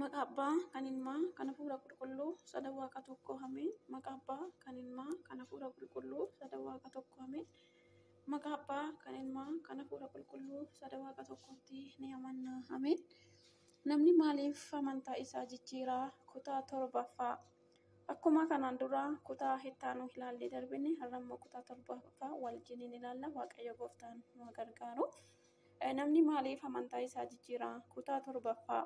Maqaa Abbaa kan Ilmaa kan Hafuura Qulqulluu sada Waaqa tokko ameen. Maqaa Abbaa kan Ilmaa kan Hafuura Qulqulluu sada Waaqa tokko ameen. Maqaa Abbaa kan Ilmaa kan Hafuura Qulqulluu sada Waaqa tokkotti ni amanna ameen. Namni maaliif amantaa isaa jijjiiraa? Kutaa torbaffaa. Akkuma kanaan dura kutaa ittaanu ilaallee darbine, har'a immoo kutaa torbaffaa wajjiniin ilaalla. Waaqayyo gooftaan nu gargaaru. Namni maaliif amantaa isaa jijjiiraa? Kutaa torbaffaa.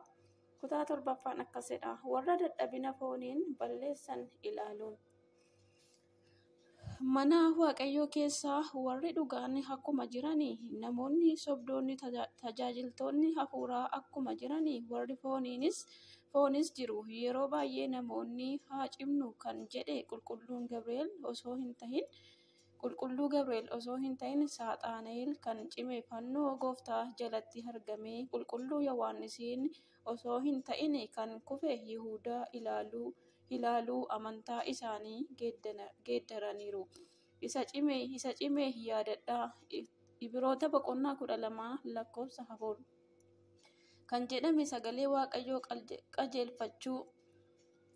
Kutaa torbaffaan akkasidha. Warra dadhabina fooniin balleessan ilaaluun. Mana Waaqayyoo keessa warri dhugaan akkuma jirani, namoonni sobdoonni tajaajiltoonni hafuuraa akkuma jirani, warri foonis jiru. Yeroo baay'ee namoonni haa cimnu kan jedhe Qulqulluun Gabri'eel osoo hin tahin Qulqulluu Gabri'eel osoo hin ta'in Saaxanaa'el kan cime fannoo gooftaa jalatti argame, Qulqulluu Yohaannisiin osoo hin ta'in kan kufe Yihudaa ilaaluu amantaa isaanii geeddaraniiru. Isa cime, isa cime yaadadhaa. Ibroota boqonnaa 12 lakkoofsa 4 kan jedhame sagalee Waaqayyoo qajeelfachuu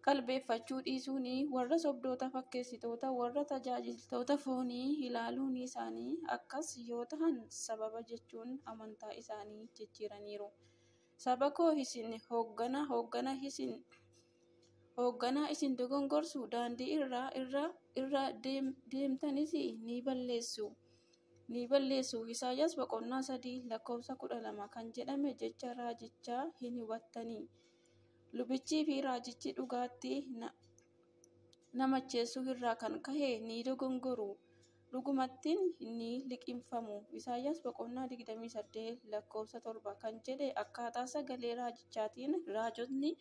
qalbeeffachuu dhiisuun, warra sobdoota fakkeessitoota, warra tajaajiltoota foonii ilaaluun isaanii akkas yoo tahan sababa jechuun amantaa isaanii jijjiiraniiru. Saba koo isin hoogganaa isin dogongorsu, daandii irra deemtanis ni balleessu. Ni balleessu. Isaayyaas boqonnaa 3 lakkoofsa 12 kan jedhame jecha raajichaa hin hubattanii. Lubichii fi raajichi dhugaatti namacheessuu irraa kan ka'e ni dogongoru. Dhugumattiin ni liqimfamu. Isaayyaas boqonnaa 28 lakkoofsa 7 kan jedhe akkaataa sagalee raajichaatiin raajotni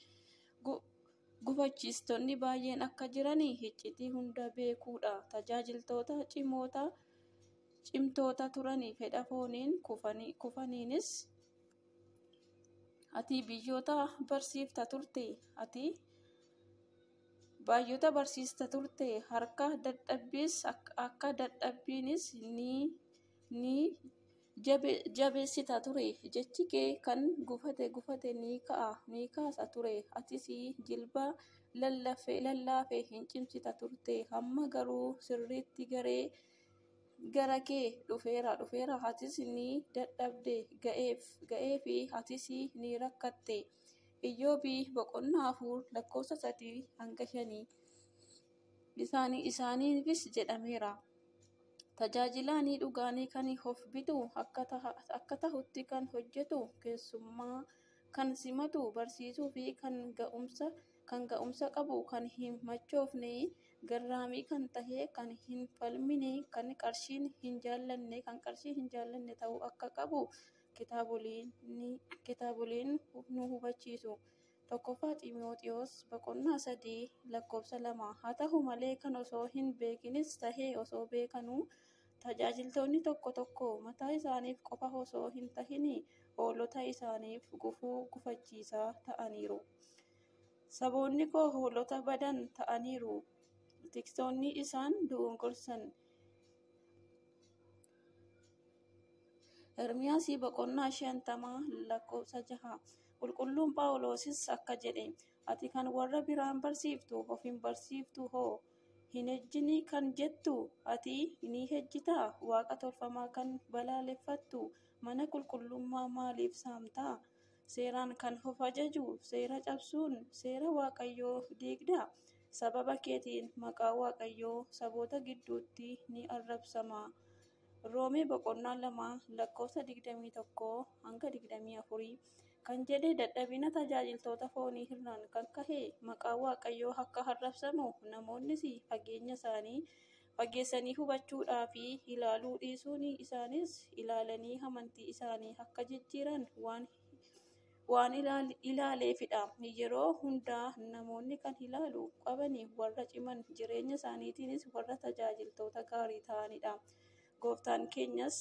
gufachiistonni baay'een akka jiran iccitii hunda beekuudha. Tajaajiltoota cimtoota turanii fedha fooniin kufaniinis, ati biyyoota barsiifta turte, ati baay'oota barsiista turte, harka dadhabbiis akka dadhabbiinis ni jabeessita ture. Jechi kee kan gufate gufate ni ka'a ni kaasa ture. Atis jilba lallaafe hin cimsita turte. Amma garuu sirriitti garee gara kee dhufeera, atis ni dadhabde, ga'eefi atis ni rakkatte. Iyyoobii boqonnaa 4 lakkoofsa 3 hanga 5 isaaniifis jedhameera. Tajaajilaanii dhugaanii kan of bitu, akka tahutti kan hojjetu, keessummaa kan simatu, barsiisuu fi kan ga'umsa qabu, kan hin machoofne, garraamii kan tahe, kan hin falmine, kan qarshii hin jaallanne ta'uu akka qabu kitaaboleen nu hubachiisu. Tokkoffaa Xiimotewos boqonnaa 3 lakkoofsa 2. Haa ta'u malee kan osoo hin beekinis tahe osoo beekanuu tajaajiltoonni tokko tokko mataa isaaniif qofa osoo hin tahin hoolota isaaniif gufuu gufachiisaa ta'aniiru. Saboonni koo hoolota badan ta'aniiru. Tiksoonni isaan dogongorsan. Ermiyaas boqonnaa 50 lakkoofsa 6. Qulqulluun Phaawulosis akka jedhe, ati kan warra biraan barsiiftu of hin barsiiftu hoo? Hin ejjini kan jettu ati ni ejjitaa? Waaqa tolfamaa kan balaaleffattu mana qulqullummaa maaliif saamtaa? Seeraan kan of ajaju seera cabsuun seera Waaqayyoo diigdaa? Sababa keetiin maqaa Waaqayyoo saboota gidduutti ni arrabsama. Roomee boqonnaa 2 lakkoofsa 21 hanga 24 kan jedhe dadhabina tajaajiltoota foonii irraan kan ka'e maqaa Waaqayyoo akka arrabsamu, namoonnis fageenya isaanii fageessanii hubachuudhaa fi ilaaluu dhiisuun isaanis ilaalanii amantii isaanii akka jijjiiran waan ilaaleefidha. Yeroo hundaa namoonni kan ilaaluu qaban warra ciman, jireenya isaaniitiinis warra tajaajiltoota gaarii ta'anidha. Gooftaan keenyas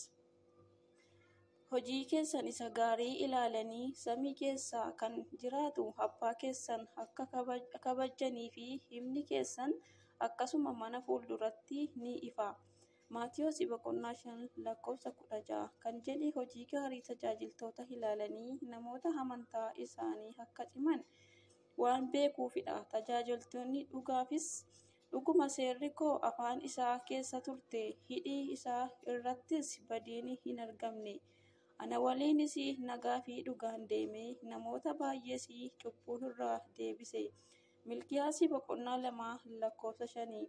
hojii keessan isa gaarii ilaalanii samii keessa kan jiraatu abbaa keessan akka kabajanii fi himni keessan akkasuma mana fuulduratti ni ifa. Maatiyos boqonnaa 5 lakkoofsa 16 kan jedhe hojii gaarii tajaajiltoota ilaalanii namoota amantaa isaanii akka ciman waan beekuufidha. Tajaajiltoonni dhugaafis dhuguma seerri koo afaan isaa keessa turte, hidhii isaa irrattis badiin hin argamne. Ana waliinis nagaa fi dhugaan deeme, namoota baay'ees cubbuu irraa deebise. Milkiyaas boqonnaa 2 lakkoofsa 5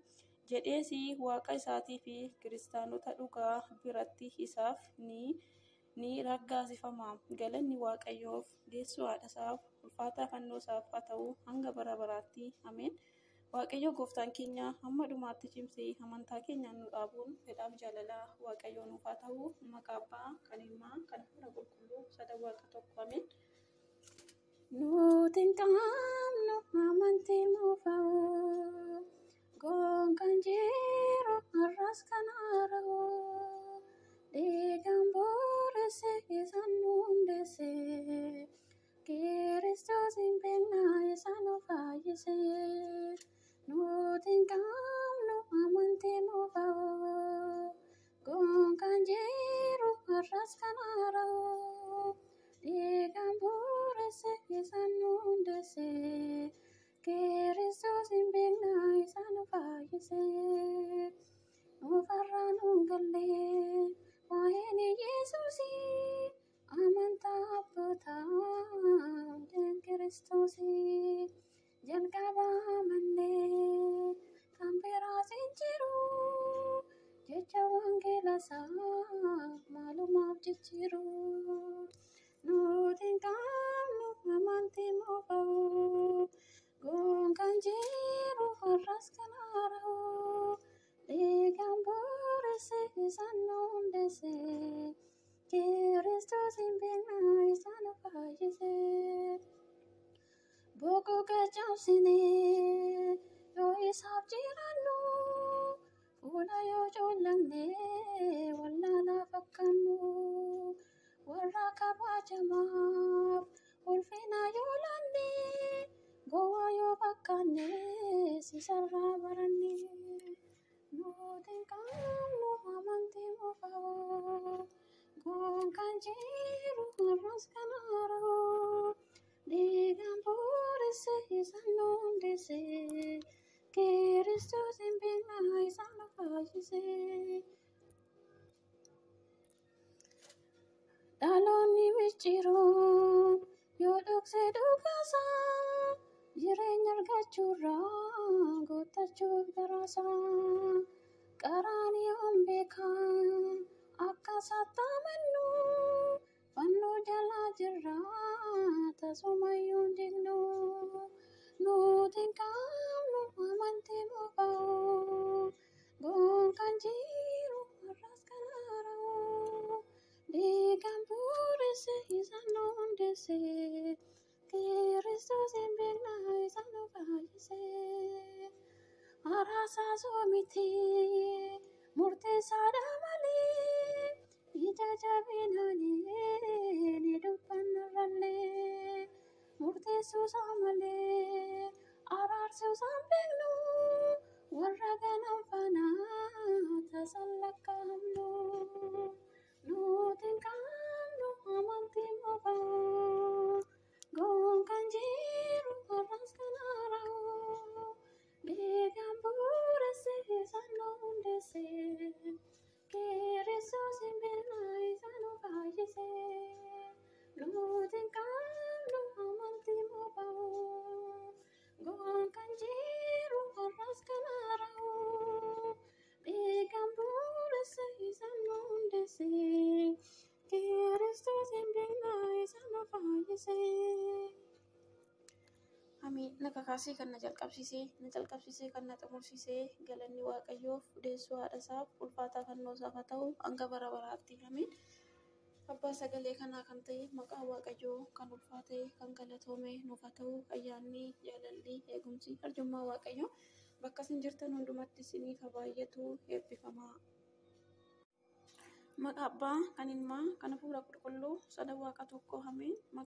jedhees waaqa isaatii fi kiristaanota dhugaa biratti isaaf ni raggaasifama. Galanni Waaqayyoof, deessoo haadha isaaf, ulfaataa fannoo isaaf haa ta'u hanga bara baraatti. Ameen. Waaqayyo gooftaan keenya hamma dhumaatti cimsee amantaa keenyaan nu dhaabuun fedhaaf jaalala Waaqayyoo nuuf haa ta'u. Maqaa Abbaa, kan Ilmaa, kan Hafuura Qulqulluu, sada Waaqa tokko. Ameen. Nuti hin qabnu amantii moofa'u, gonkaan jiru har'as kan haara'u. Dhiigaan booresse isaan nu hundeesse, Kiristoos hin beekna isa nu fayyise. Nuti hin qabnu amantii moofa'u, gonkaan jiru har'as kan haara'u. Dhiigaan booresse isaan nu hundeesse, Kiristoos hin beekna isa nu fayyise. Nuufarraa nu galle waa'een Yesuusii, amantaa abbootaa hundeen Kiristoosii. Jalqaba amannee kan biraas hin jiru, jecha wangeela isaa maalumaaf jijjiiru. Nuti hin qabnu amantii moofa'u, gonkaan jiru har'as kan haara'u. Dhiigaan booresse isaan nu hundeesse, Kiristoos hin beekna isa nu fayyise. Boqoo caccabsinee yoo isaaf jiraannu, fuula yoo coollagne wallaalaa fakkaannu. Warra kabajamaaf ulfina yoo laanne, gowwaa yoo fakkaanne sisarraa baranne. Nuti hin qabnu amantii moofa'u, gonkaan jiru har'as kan haara'u. Dhiigaan booresse isaan nu hundeesse, Kiristoos hin beekna isa nu fayyise. Dhaloonni micciiroon yoo dhokse dhugaasaa, jireenya argachuurraa guuttachuuf garaasaa. Qaraaniyoon beekaa akka saattamannu, fannoo jalaa jirra tasumayyuu hin dignu. Nuti hin qabnu amantii moofa'u, gonkaan jiru har'as kan haara'u. Dhiigaan booresse isaan nu hundeesse, Kiristoos hin beekna isa nu fayyise. Araasaa miti murteessaadha malee, ija jabinaanii ni dubbannarrallee. Murteessuusaa malee araarsuusaan beeknu, warra ganan faana tasan lakkaa'amnu. Nuti hin qabnu amantii moofa'u, gonkaan jiru har'as kan haara'u. Dhiigaan booresse isaan nu hundeesse, Kiristoos hin beekna isa nu fayyise. Nuti hin qabnu amantii moofa'u, gonkaan jiru har'as kan haara'u. Dhiigaan booresse isaan nu hundeesse, Kiristoos hin beekna isa nu fayyise. Amiin. Na kakaasee kan na jalqabsiisee, na jalqabsiisee kan na xumursiisee, galanni Waaqayyoof, deessoo haadha isaaf, ulfaataa fannoo isaaf haa ta'u hanga bara baraatti. Amiin. Abbaa sagalee kanaa kan ta'e maqaa Waaqayyoo kan ulfaate kan galatoome nuuf haa ta'u. Ayyaanni, jaalalli, eegumsi, arjummaa Waaqayyoo bakka isin jirtan hundumatti isiniif haa baay'atu. Eebbifamaa. Maqaa Abbaa, kan Ilmaa, kan Hafuura Qulqulluu, sada Waaqa tokko. Ameen.